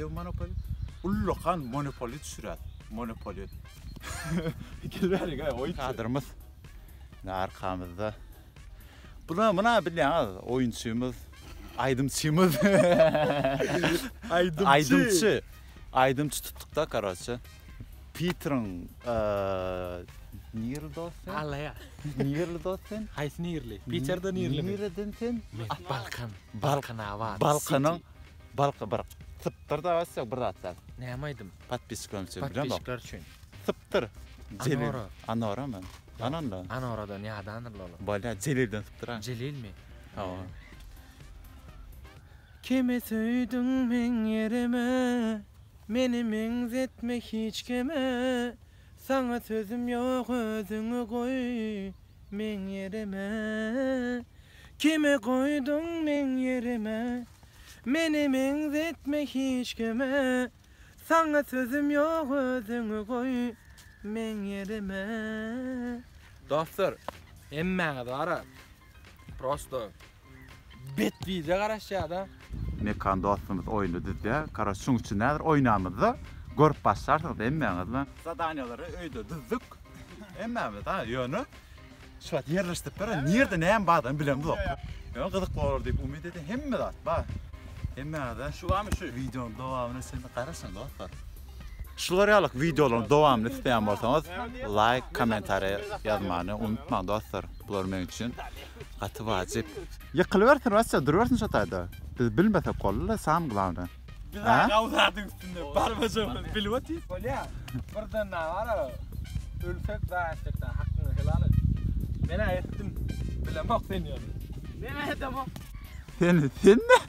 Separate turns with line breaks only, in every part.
Nähili monopoly? Ullakan monopoly düşürýär. Monopoly. Gel bärik aý oýunçy. Kadrymyz. Ine arkamyzda. Buna muna bilýäňiz oýunçymyz, aýdymçymyz.
Aýdymçy.
Aýdymçy. Aýdymçy tutdukda karoçe. Peteriň nirli dost sen?
Alaýa.
Nirli dost sen?
Haýsy nirli? Peterde nirlimi?
Nireden sen?
Balkan. Balkanabat.
Balkanyň Balka bir sypdyr da bassak bir zat däl.
Näme aýdym?
Podpisçikler üçin bilemok.
Podpisçikler üçin.
Sypdyr. Jelil.
Anora.
Anoramy? Ananda.
Anoradan ýadandyr olar.
Bolýa Jelilden sypdyr ha.
Jelilmi?
Hawa.
Kimi söýdüň meň ýerime Meni meňzetme hiç kime Saňa sözüm ýok özüňi goý meň ýerime Kimi goýduň meň ýerime Meni meňzetme hiç kime Saňa sözüm ýok özüňi goý meň ýerime. Dostlar hemmäňiz bara prosto bet wideo garaşýada.
Mekan dostumyz oýny düzýär. Karoç şuň üçin häzir oýnamyzda görüp başlarsyňyz hemmäňizle. Zadaniýalary öýde düzdük. Hemmämiz ha ýöne şu wagt ýerleşdirip beren nirde näme bardygyny bilemzok. Ýöne gyzykly bolar diýip umyt edýän hemme zat bar. Hemmäňize
Şu barmy şu?
Wideonyň dowamyna çenli garaşyň dostlar. Şular ýalyk wideolaryň dowamyny isleýän bolsaňyz laýk, kommentariýa ýazmany unutmaň dostlar. Bular meň üçin gaty wajyp. Ýykylybersin Wasýa durubersin şo taýda. Biz bilmesek boldy-la sam glawny.
Biz gawy zadyň üstünde barmajagymyzy bilip otyrys. Bolýa. Birden nabara ölsek zaýa etsek da hakyňy helal et. Men-ä etdim. Bilemok sen ýöne. Men-ä edemok.
Sen sen ne?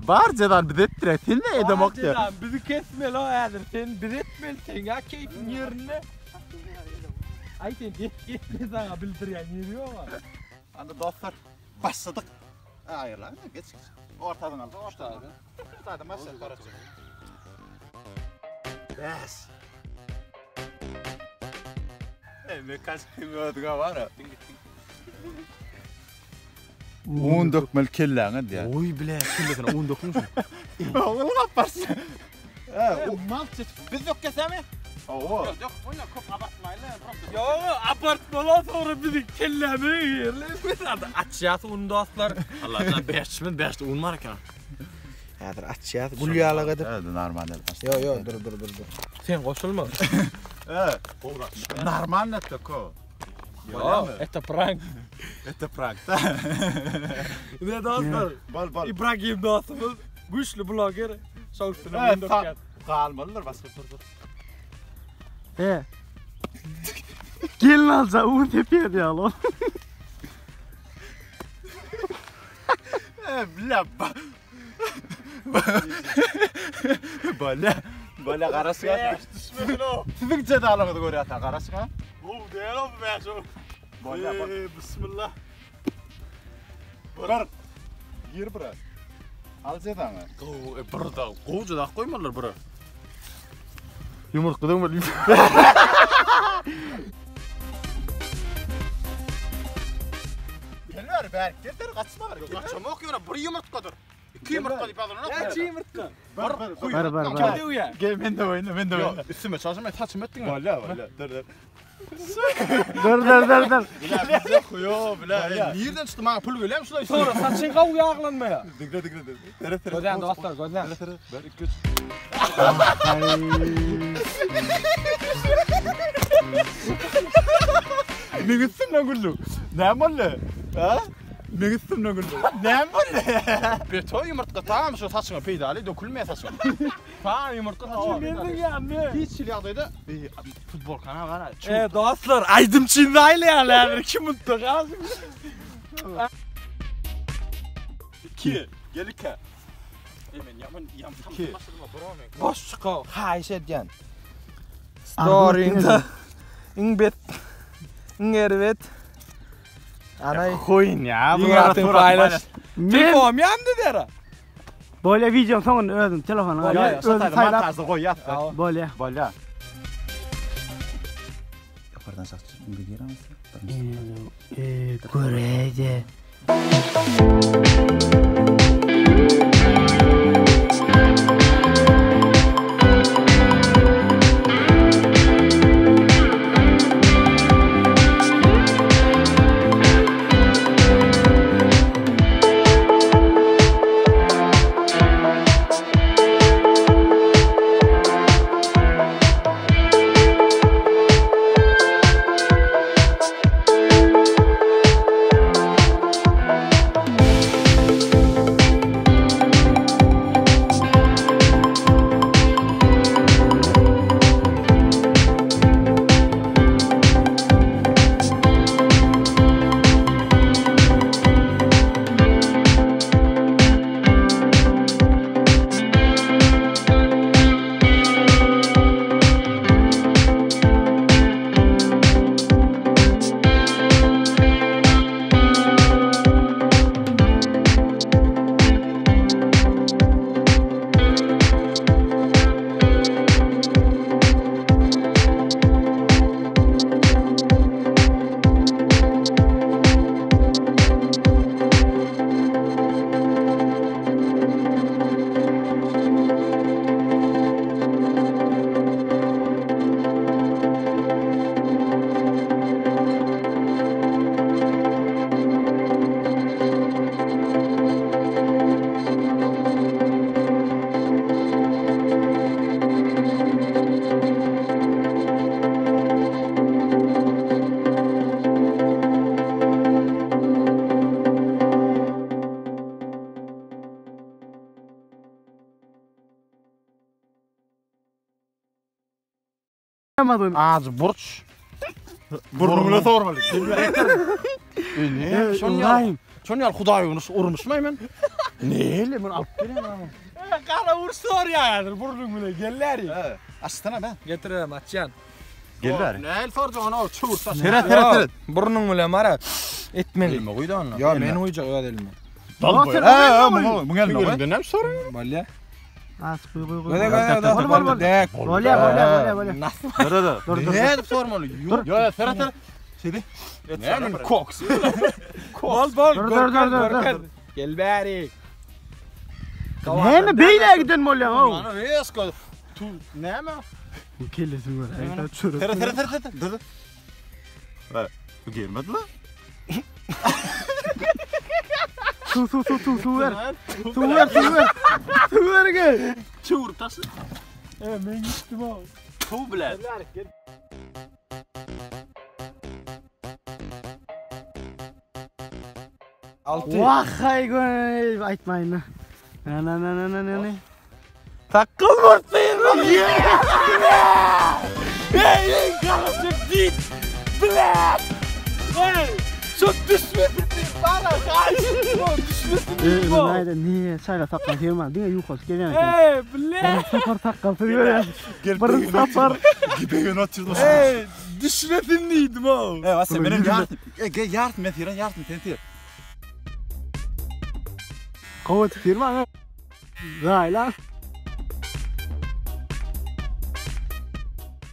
Bar jezany biz etdirek. Sen ne edemok diýä.
Bar jezany bizi kesmeli o häzir. Sen biz etmeli seň-ä keýpiň ýerinde. Aý sen et etme saňa bildirýän ýeri ýog-a.
Anda dostlar başladyk. Aýyrlan geç geç. Ortadan al. Ortadan. Ortadan başladyk garaçy. Bäş. Ey men kaçtym özüňe bar. Un dökmeli kelläňe diýýär.
Oý bile kellesine un dökmüş.
Ogul gapbarsyn.
Mal biz dökgesemi?
Hawa.
Dök, oýna köp abartmaýly, prosto. Ýok, abartmaly soňra bizi kellämize iýerler. Açýas un dostlar.
Allahdan 5 5 un bar eken.
Häzir açýas gül ýalak edip.
Evet, normal et.
Ýo ýo dur dur dur dur.
Sen goşulma.
Evet. Normal et döko.
Ýok, это prank.
Это prank.
Ne dostlar?
Bol bol.
Ibragim dostumyz güýçli bloger. Şoň üstüne un dökýär.
Galmalydyr başga bir
He. Gelin alja un tepýär ýaly.
E, bля. Bala. Bala garaşyň.
Düşmesin o.
Siziň jezalyňyzy görýärsen garaşyň ha.
Bu däl o bu bäş o.
Bolýar.
Bismillah.
Bir. Gir bir. Al jezaňy.
Gowy, bir da gowy jeza goýmalylar bir. Ýumurtga döwmeli.
Gel bäri, bärik gel, bäri gaçma bäri.
Gaçamok ýöne bir ýumurtgadyr. Iki ýumurtga diýip ýazylanok.
Näçe ýumurtga?
Bir, bir,
Bir bir bir.
Kim döwýär?
Gel men de oýna, men de oýna.
Üstüme çalşyrma, saçymy etdiň.
Bolýar, bolýar. Dur, dur.
Dur dur dur dur.
Yo, bile. Nirden çykdy maňa pul gelýärmi şulay?
Sonra saçyň gawy ýaglanmaýar.
Diňle, diňle, diňle. Seret, seret.
Gözlän dostlar, gözlän.
Seret, seret. Bir, iki, üç. Meň üstümden güldüň. Näme boldy? Ha? Meň üstümden güldüň. Näme boldy?
Beton ýumurtga tam şu saçyňa peýdaly, dökülmeýär saçyň. Tam ýumurtga saçyňa peýdaly. Hiç hili ýagdaýda futbolkana gara.
E dostlar, aýdymçyny aýlaýarlar häzir kim utdy galsyn.
İki. Gel iki.
Men ýaman ýam
İki.
Boş çykaw, haýyş edýän. Storyňda iň bet, iň erbet. Anay
Hoýun ýa.
Iň atyň paýlaş. Telefonum ýandy dera.
Bolýa videoň soňunda özüm telefonyňa
Bolýar,
alýan, özüm saýlap.
Montajda goýýas.
Bolýa.
Bolýar. Ýokardan şahs indi giremez.
Eee göräýde.
Ajy burç.
Burnuňa sormaly.
Ne? Şon ýaly. Şon ýaly Hudaý urmuş, urmuşmy men? Näle men alyp gelen ha.
Gara urş sorýar häzir burnuň bilen gelläri.
Açsana be.
Getirem açýan.
Gel bäri.
Näle sorjaň ony ol çöwür saç.
Seret, seret, seret.
Burnuň bilen bara etmeli.
Elime guýdy onda. Ýa men guýjak öz elime.
Dal boýa. He, muňa, muňa elime guý.
Näme soraýaň?
Bolýa.
As guý guý guý.
Göze göze
Bol bol bol.
Dek.
Bolýa bolýa bolýa bolýa.
Dur dur.
Dur dur.
Nädip sormaly?
Ýo, ýo, seret, seret. Şeýle.
Näme koks?
Bol bol.
Dur dur dur dur dur.
Gel bäri.
Näme beýle giden bolýaň ow?
Ana resko. Tu näme?
Kellesini gör. Aýda çörek.
Seret, seret, seret, seret. Dur. Dur. Bu girmedi la.
Su su su su su ver. Su ver su ver. Su ver gel.
Çöwür taşla.
E men gitdim o.
Tu bilen.
Altı.
Wah hay göy aýtmaýyn. Na na na na na na na.
Takkıl murtlayın. Hey, hey, karışık değil. Bırak. Hey, şu düşmesin diye bana karşı düşmesin diye bu.
Näde ne çaýla sakgal firma diňe ýukas gelýän.
Hey, bırak.
Bir sapar sakgal sürýär. Bir sapar.
Gibi oturdu.
Hey, düşmesin diydim o.
E, sen benim yardım. E, gel yardım men tiran yardım sen tir.
Kowat firma. Gaýla.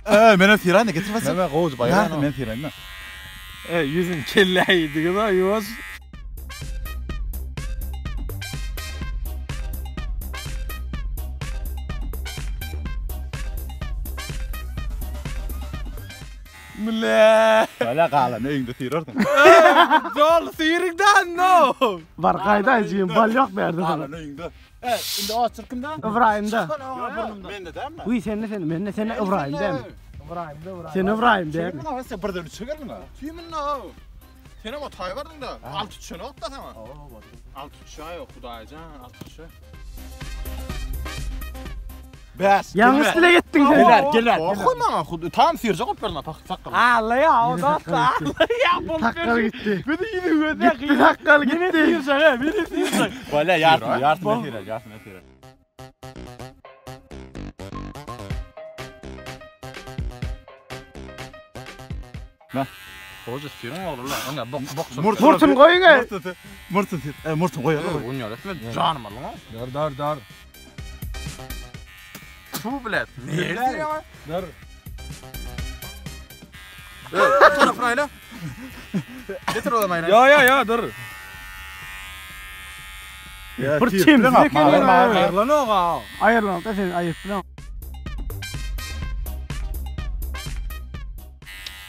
E, menem tiran getir basın.
Näme gowuz
Yardım men tiran.
Hey, yüzün kelleydi kız yuvas. Mle.
Hala galan öýüňde tirardym.
Dol sıyırıktan no.
Bar gaýda jigim bal ýok berdi sana.
Galan öýüňde. E, indi otur kimde?
Ibrahimde.
Mende dämi?
Uy sen sen men sen Ibrahim dämi?
İbrahim de İbrahim.
Sen Ibrahim dämi?
Sen sen birden üçe geldiň ha.
Tüýmün no. Senem o taý bardyň da. Altı düşen ok da sana. Altı düşen yok Hudaýjan, altı düşen.
Bäş.
Ýalňyş dile gitdiň sen.
Geler, geler.
Oxy maňa Hudaý tam sirjek op berme pak sakgal.
Allah ya o da Allah ya bol.
Sakgal gitdi.
Beni yine göze
Gitti sakgal gitti.
Sıyıracak he beni sıyıracak.
Wala yardım, yardım tirar, yardım tirar.
Hoca sirin ogly la. Ona bok bok.
Murtun goýuň.
Murtun, murtun tir. E, murtun goýar.
Onýar etme janym alyn.
Dar dar dar.
Tu bilet. Ne?
Dar.
Tarafına ayla. Getir o zaman
Ya ya ya dur.
Bir çim.
Ayrılan o ha.
Aýyrlan da sen aýyp bilen.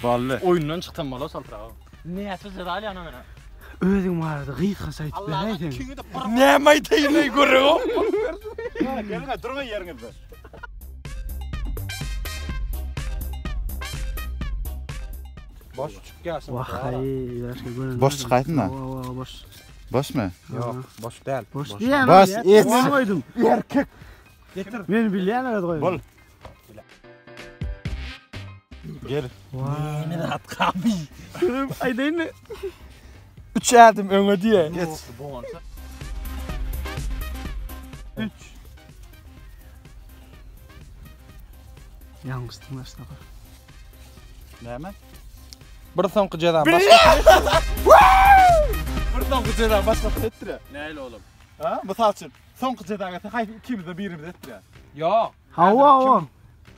Vallahi.
Oyundan çykdym bala saltıra. Ne söz edal yana mena.
Özüň barada gyýka aýtyp beräýseň.
Ne maytayını görüyorum.
Gelin durun ýeriňizde.
Boş çık gelsin.
Wah hay, başga görün.
Boş çykaýsyn da.
Wa wa boş.
Boşmy?
Yok boş değil.
Boş diýen.
Boş, et.
Men goýdum.
Erkek.
Getir.
Men bilýän öyle goýdum.
Bol. Gel.
Ne at kapı.
Aýdaýyn.
Üç adım öňe diye.
Geç.
3 Ýalňyşdym başda.
Näme?
Bir soňky jeza başga. Bir soňky jeza başga
Etdire.
Näle oğlum?
Ha? Mysal üçin, soňky jezaga sen haýsy ikimizde birimiz etdire.
Yok.
Hawa hawa.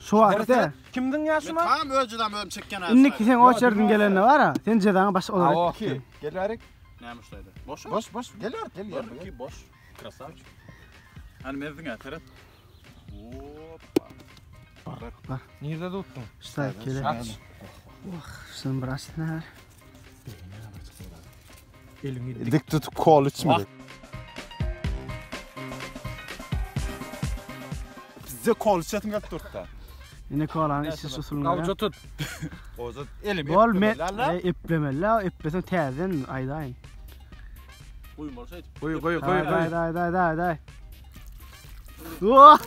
Şu wagtda
Kimdin yaşıma?
Tam önceden bölüm çekken
indiki sen o çerdin gelende var ha. Sen jezaňa baş olarak.
Hawa.
2. Gel bärik.
Näme şeýle? Boş.
Boş, boş. Gel bärik, gel ýerine.
Ki boş. Krasavçik.
Hani menziňe seret. Hoppa.
Nerede tuttun?
Ştaýk gele.
Aç.
Sen bir açsana.
Elini
Dik tutup kol içmedi. Bize kol içetim gelip durdu.
Ine kolany içiş usulyny.
Gavca tut.
Oza elim
Bol men
eplemeli la.
eplemeli, eplesem täzeden aýdaýyn.
Goýun bolsa
Koy koy
Day day day day day day. Oh!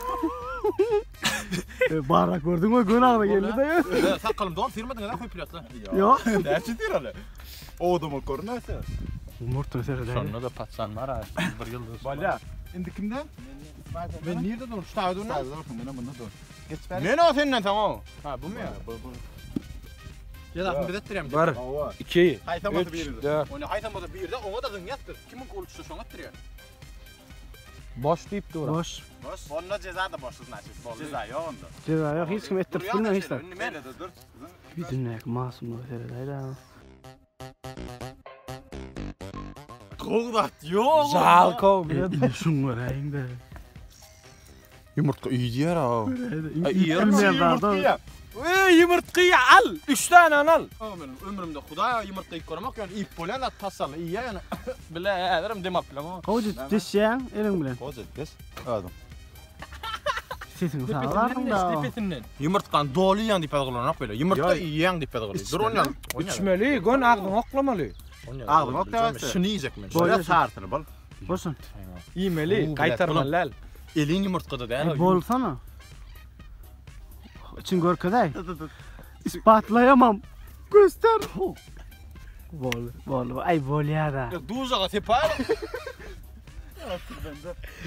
Barrak gördüňmi? Gön agza geldi de.
Sakalym don syrmadyň ha koýup biletler.
Ýok.
Näçe syraly? Owadan bolup görünäýse.
Murtuny seredäý.
Şonda da paçan bar ha. Bir ýyldyz.
Bolýar. Indi kimde?
Men nirde dur? Şu taýda dur.
Taýda dursun, mena bunda dur. Geç bäri.
Men o senden soň o. Ha, bu mu ya?
Bu bu.
Jezasyny biz etdirýäm.
1
Hawa.
2
Haýsam bolsa
3
birinde.
4
Ony haýsam bolsa birde oňa da zyňýas biz. Kimiň goly düşse şoňa etdirýär.
Boş diýip dur.
Boş.
Boş. Onda ceza da boş значит. Ceza ýok onda.
Ceza ýok, hiç kim etdirip bilmez hiç zat.
Indi men
Mende de dur.
Ýüzündäki masumlygy seredäý-dä.
Gowy zat ýok.
Žalko
Indi şuň göräýiň-de.
Ýumurtga iýýär ha.
Bilmeýän zady.
Eý, ýumurtga al. 3 tane al.
Men ömrümde Hudaýa ýumurtga iýip görmek, ýöne iýip bolýan zat taşlanly iýýär ýöne.
Bile, häzirim dem alyp bilemok.
Gowja deşýäň eliň bilen.
Goja geç. Özüň.
Sesiňi saglarsyň da.
Depesinden.
Ýumurtgany doly iýýän diýip ýazgylanok beýle. Ýumurtga iýýän diýip ýazgyly. Dur onýan.
Içmeli, gön agzyňy oklamaly.
Agzyňy oklaýarsyň.
Şuny iýjek men.
Bolýar sarsyny bol.
Bolsun.
Iýmeli, gaýtarmaly däl.
Elin ýumurtgada däl.
E, bolsana. İçin görkezäý. Ispatlaýamam. Göster. Bol, bol. Ay bolýar da.
Duzaga separ.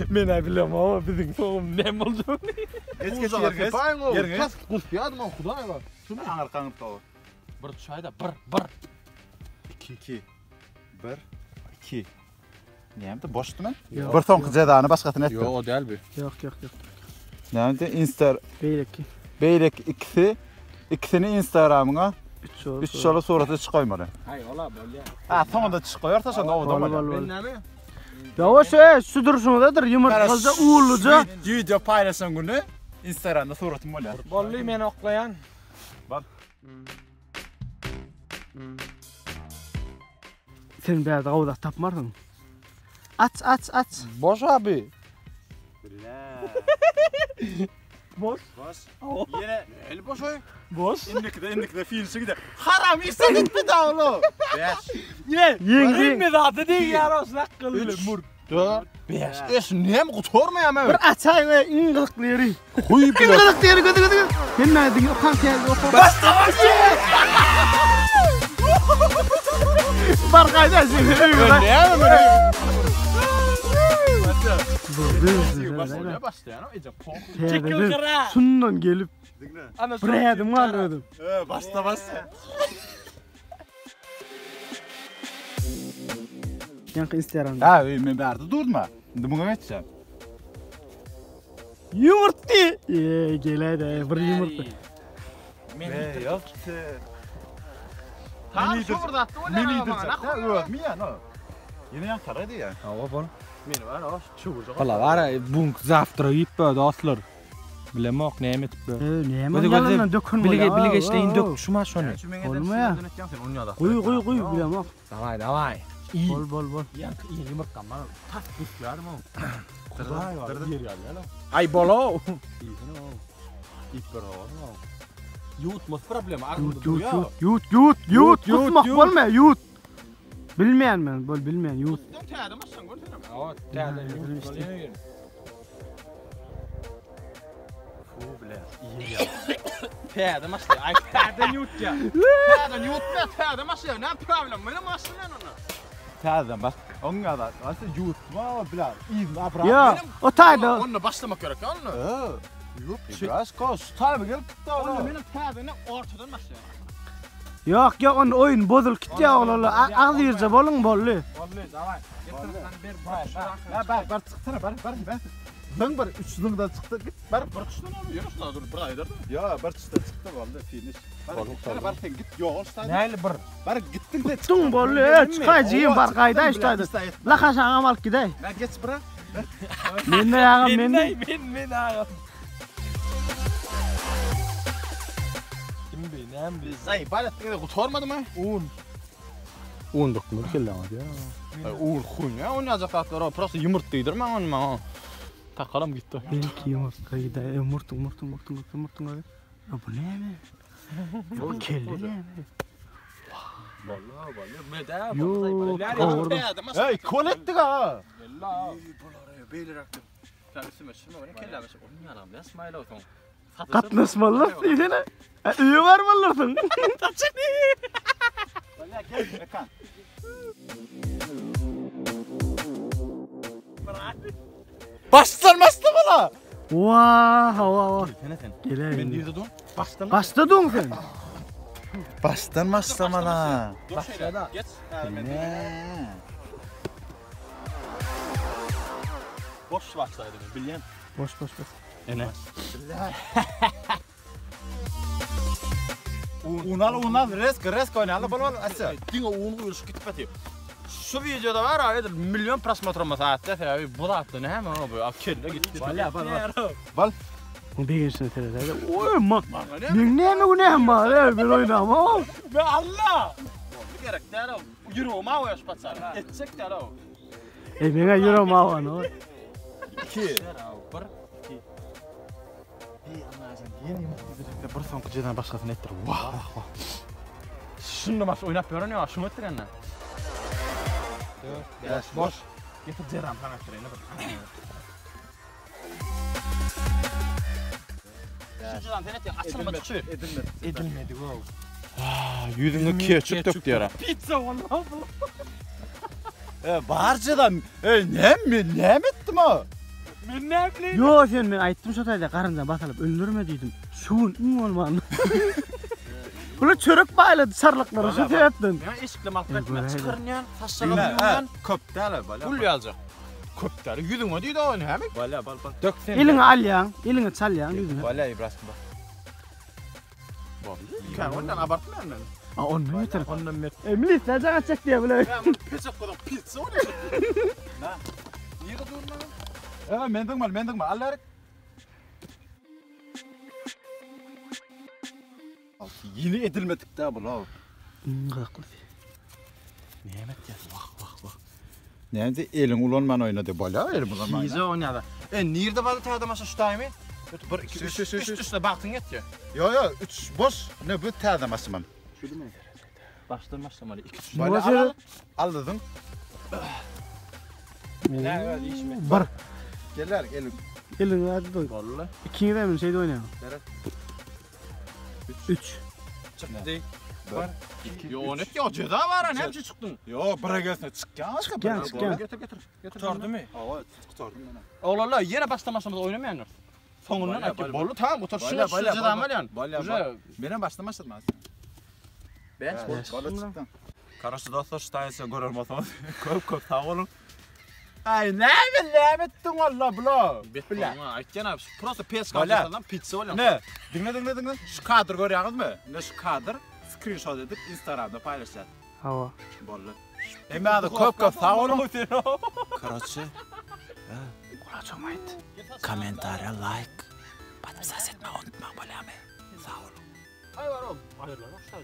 Men ay bilem ama biziň soňum näme boljagyny.
Geç geç
Duzaga
ýerine.
sepaýyň o.
Ýerine.
Tas gusýadym o Hudaýa.
Şunu aňyr gaňyp tow.
Bir çaýda bir bir.
2 2 1 2 Näme boşdy men?
Ýok.
Bir soňky jezany başgasyny etdim.
Ýok, o däl bu.
Ýok, ýok, ýok.
Näme Insta
Beýleki.
beýleki ikisi ikisini Instagramyňa
3 şol.
3 şola suraty çyk goýmaly.
Hay ola bolýar.
Ha, soňunda çyk goýarsa şonda owadan
Bol,
bolýar.
bol, bol.
Näme?
Ýa şu, şu durşuňdadyr. Ýumurtgaja uwluja.
Video paýlaşan günü Instagramda suratym bolýar.
Bolly men oklaýan.
Bak.
Sen bärde gawzak tapmarsyň. Aç, aç, aç.
Boş abi.
Boş. Boş. Ýene
El boş oý.
Boş.
indikide indikide finişi gider. Haram işe gitdi dawlo. 5
Ne?
Ýeňdi.
Hemme zady diýýär o sakgaly murt.
4 5. Eş näme gutarmaýam
Bir açaý we iň gyzykly ýeri.
Huy
Iň gyzykly ýeri gözi gözi. Hemme diňe okan geldi okan. Bar gaýda sen.
Näme men?
Boldy.
Başlaýan o eje pok.
Çekil gyra.
Şundan gelip
Ana
bir adım var ödüm.
Başla başla.
Ýaňky Instagramda.
Ha, men bärde durma. Indi muňa geçeceğim.
Yumurtdy. Eee geläýdi bir ýumurtdy.
Men
Ne ýok.
Tam şu bir zatdy o
Men iýdirjek. Özüm ýa, no. Ýene ýan tarady ýa.
Hawa bol.
Men bar o çuwurjak.
Valla var ya bunk zavtra ýyp be dostlar. Bilemok näme etip be.
Eee näme
Gözi gözi
ýalandan dökün
Bilige
bolýar.
bilige işleýin dök şuma şony.
Bolmaýar. Guý guý guý bilemok.
Davay davay. İyi.
Bol bol bol.
Ýaňky iyi ýumurtgam bar. Tas gusýarym o.
Hudaý bar. Ýer ýaly.
Ay bolo.
Ip bir o. Ýutmaz problema.
Ýut ýut ýut ýut ýut ýut kusmak bolma ýut. Bilmeýän men bol bilmeýän ýut.
Sen täze maşyn görsenem.
Hawa, täze ýumurtga.
Täze maşyn. Ay
Täze ýutýa.
täze ýutma, täze maşyn. Näme problem? Meni maşyn onu.
Täzeden bak. Oňa da, asy ýutma bilen. Yzyna abra.
Ýa, o taýda.
Onu başlamak gerek onu.
Ýok, biraz koş. Taýmy gelip gitdi
Onu
ola.
benim täzeni ortadan başlaýar.
Ýok, ýok, onu oýun bozulyp gitdi oglanlar. Agzy ýerje boluň boldy.
Bolly, davay. Getir sen ber bar.
Ya bar bar çyksana bar bar bar. Zıng bir üç zıngdan çykdy git bar.
Bir tuşdan onu ýör şuna dur bir aýdar da.
Ya bir çykdy çykdy boldy finish. Bar gitsene bar sen git ýogul ştaýda.
Näli bir?
Bar gitdiň de
Tutduň boldy. E, çykaý jigim bar gaýda ştaýda. Lakaşaňam alyp gideý.
Ben geç bırak.
Men de agam men de.
Men men agam. Kim bi, näme bi?
Zaý, baletdiňe gutarmadymy?
Un.
Un dökmeli kelläňe ya. Un huýna, oýnajak zatlar o. Prosta ýumurt diýdirme onu maňa. Takalam gitdi.
Belki ýumurtga gideý. E, murtuň murtuň murtuň murtuň murtuň. Ya bu näme? Bu kelle näme? Ýok, gowurda.
Hey kol etdik ha.
Beýleräkde. Sen üstüme düşürme, benim kelläme şu oyun ýalam, ne smile olsun.
Gatnaşmalylar diýsene. Öýe barmalylarsyň.
Bolýa gel Mekan. Başdan başlamaly.
Wah, hawa, hawa.
Gelsene sen.
Geleýin.
Men nirde dur? Başdan.
Başda duň sen.
Başdan başlamaly.
Dur şeýle. Geç.
Ne?
Boş başlaýdy bilýän.
Boş boş boş.
Ene.
Unal unal resk resk oýnaly bol bol asya.
Diňe un guýulyşyp gitip batyr. Şu videoda bar a edil milyon prosmotr olmasa atda sebäbi bu zatda näme o bu? Kelle gitdi.
Bolýa bol bol. Bol.
Bu begençine seredäýde. Oý, ma. Meň näme günäm bar, ey, men oýnamam.
Be Allah! Bu gerek däl o. Ýüregim awaýar şu paçany. Etjek däl o.
Ey, meňe ýüregim awany.
2
1 2 Ey Allahjan, ýene ýumurtga bir soňky jezany başgasyna etdir. Wah, wah, wah. Şunda baş oýnap ýören ýa, şuny etdirende. 4
5 boş.
Getir jezany sana etdireýin bir. Şu jezany sen etýän, açylmadyk şu.
Edilmedi.
Edilmedi wow.
Ýüzüňe ketçup dökdi ýara.
Pizza wallahi bu.
E bar jezam. E näme näme etdim o?
Men ne bileyim?
Yo sen men aýtdym şo taýda garynja basalyp öldürme diýdim. Şu gün iň bolman. Bular çörek baýlady çarlyklara şu sebäpden.
Men eşikle malyp
Ey,
etme.
bu
Çykarynýan, saçlaryny
Bilmem,
ýuwýan.
Köp däl bolýa.
Gül ýaljak. Köp däl. Ýüzüňe diýdi o näme?
Bolýa bol bol.
Dök sen.
Eliňe alýaň, eliňe çalýaň ýüzüne.
Bolýa İbrahim bak.
Kan ondan abartmaýan men.
A ondan beter.
Ondan met.
E millet jaň atjak diýe bile.
Ya bu peçek koydum pizza o ne?
Na.
Niye durma?
E men dygmal, men dygmal. Al erik. Yine edilmedik da bu la.
Iň gyzyklysy.
Näme etýär? Wah wah wah.
Näme elin ulanman oýnady bolýa, elin ulanman.
Pizza oýnady. E nirde bardy täze maşa şu taýmy? 1 2
Şu,
3
şu, şu, şu.
3 düşse bagtyň ýetýär.
Yo yo 3 boş. Ne bu täze maşymam.
Başdan başlamaly 2 3.
Bolýa al al. Aldyň.
Ne öyle işime.
Bir.
Gel erik elin.
Eliňe hadi doý.
Boldy.
Ikiňi de men şeyde oýnaýan.
Beret.
3.
Çykdy.
2
Yo ne ýa ceza bar ha näme çykdyň?
Yo bire gelsene çykýan.
Çykýan, çykýan.
Getir getir. Getir.
Tutardy mı?
Hawa, tutardım men.
Oglanlar ýene başdan başlamada oýnamaýanlar. Soňundan
Bolýa,
aýtdy.
bolýa.
Boldy tamam gutar. Şunu
Bolýa,
şu
bolýa,
cezamy alýan.
Bolýa,
Uje
Menem başdan başladım aslında.
5
Boş. Bola çykdym. Karaşı dostlar şu taýsa görer bolsaňyz köp köp sag boluň. Ay näme näme etdiň walla bula?
Bilýän. Aýtýan abi, prosta pes
Bolýa.
kaldyrsam pizza bolýar.
Ne? Diňle diňle diňle. Şu kadr görýäňizmi? Ne şu kadr screenshot edip Instagramda paýlaşýar.
Hawa.
Boldy. Emme adı köp köp sag boluň. Karaçy
Gulaçam aýt.
kommentariýa like podpisat etme unutma bolýamy? Sag boluň.
Ay var oğlum. Aýrylan şu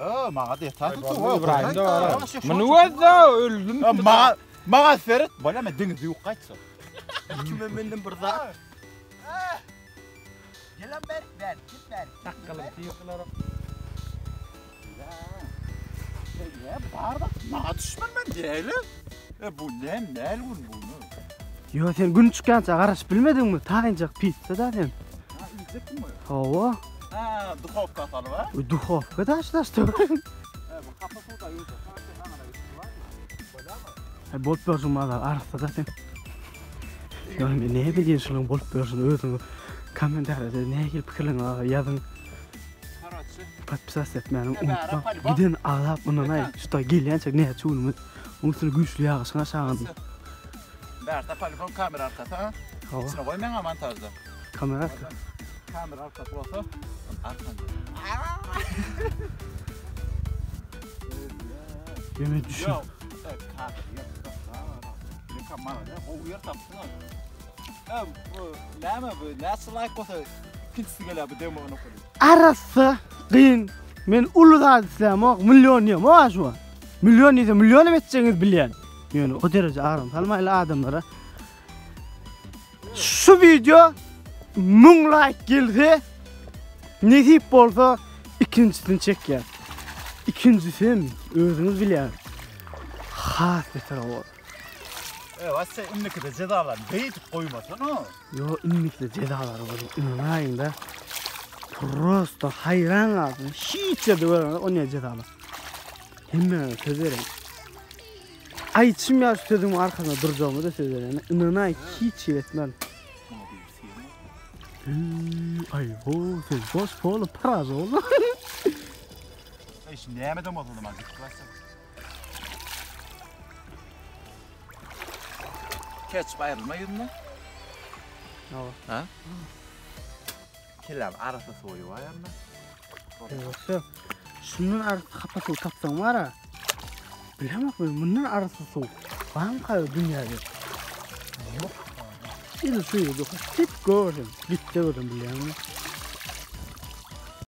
Ö, maňa da ýeter.
İbrahim de var. Bunu da öldüm.
Maňa maňa seret. Bolýamy diňiz ýok gaýtsa.
Kime menden bir zat.
Gelen ber, ber, git ber.
Takkalım tiyoklara.
Ne barda? Maňa düşman men diýeli. E bu ne ne bu bunu?
Yo sen gün çykýança garaşyp bilmediňmi? Taýynjak pizza da sen.
Ha, yiyecek mi?
Hawa.
Ha, duhovka salyp ha.
Duhovka daşlaşdy.
E bu hapa suwda ýuwda.
Ay bolup bersin mazar arassa da sen. Yo men ne bileyim şunuň bolup bersin özüňi kommentariýada nähili pikirleriňi ýazyň.
Karaçy.
Podpisat etmäni
E, bära,
unutma.
polibon.
Giden aglap mundan ay şu da gelýänçe näçe günümiz. Onuň üstüne güýçli ýagyşyň aşagynda.
Bärde polibon kamera arkasy ha.
Hawa,
İçine goý meň montajda.
kamera arka.
Kamera arkasy bolsa arkanda.
Ýöne düşün.
Yok. E, kadr yok. Ne kamera ne? O yer tapsın. E, bu näme bu? Näçe like bolsa ikinjisi gelýär bu demo onu koyayım.
Arassa gyn. Men uly zat islämok, milyon diýem, o şu. Milyon diýse milyon hem etjegiňiz bilýän. Ýöne o dereje agram salmaýly adamlara. Şu video 1000 like gelse nesip bolsa ikincisini çekýär. İkincisi hem özüňiz bilýär. Has beter olur.
Ewa sen indikide jezalaryny beýdip goýmasana.
Ýo indikide jezalary bolýar. Ynanaýyňda. Prosto haýran galdym. Hiç ýerde görmedim onýa jezalar. Hemmäňe söz bereýin. Aýtşym ýaly şu sözümiň arkasynda durjagyma da söz bereýin. Ynanaý hiç hili etmän. Aý ho sen boş polu paraž oldu.
Eý şu nämeden bolsa da maňa gitip barsa. Ketçup aýrylma ýüzünden.
Hawa.
Ha? Kelläm arassa suwy bar ýanynda.
Ýoksa şundan arassa hapa suw tapsaň bar-a. Bilemok men mundan arassa suw barmyka dünýäde? Ýok. Ýene şu ýerde hep görsem, gitse görsem bilýäňmi?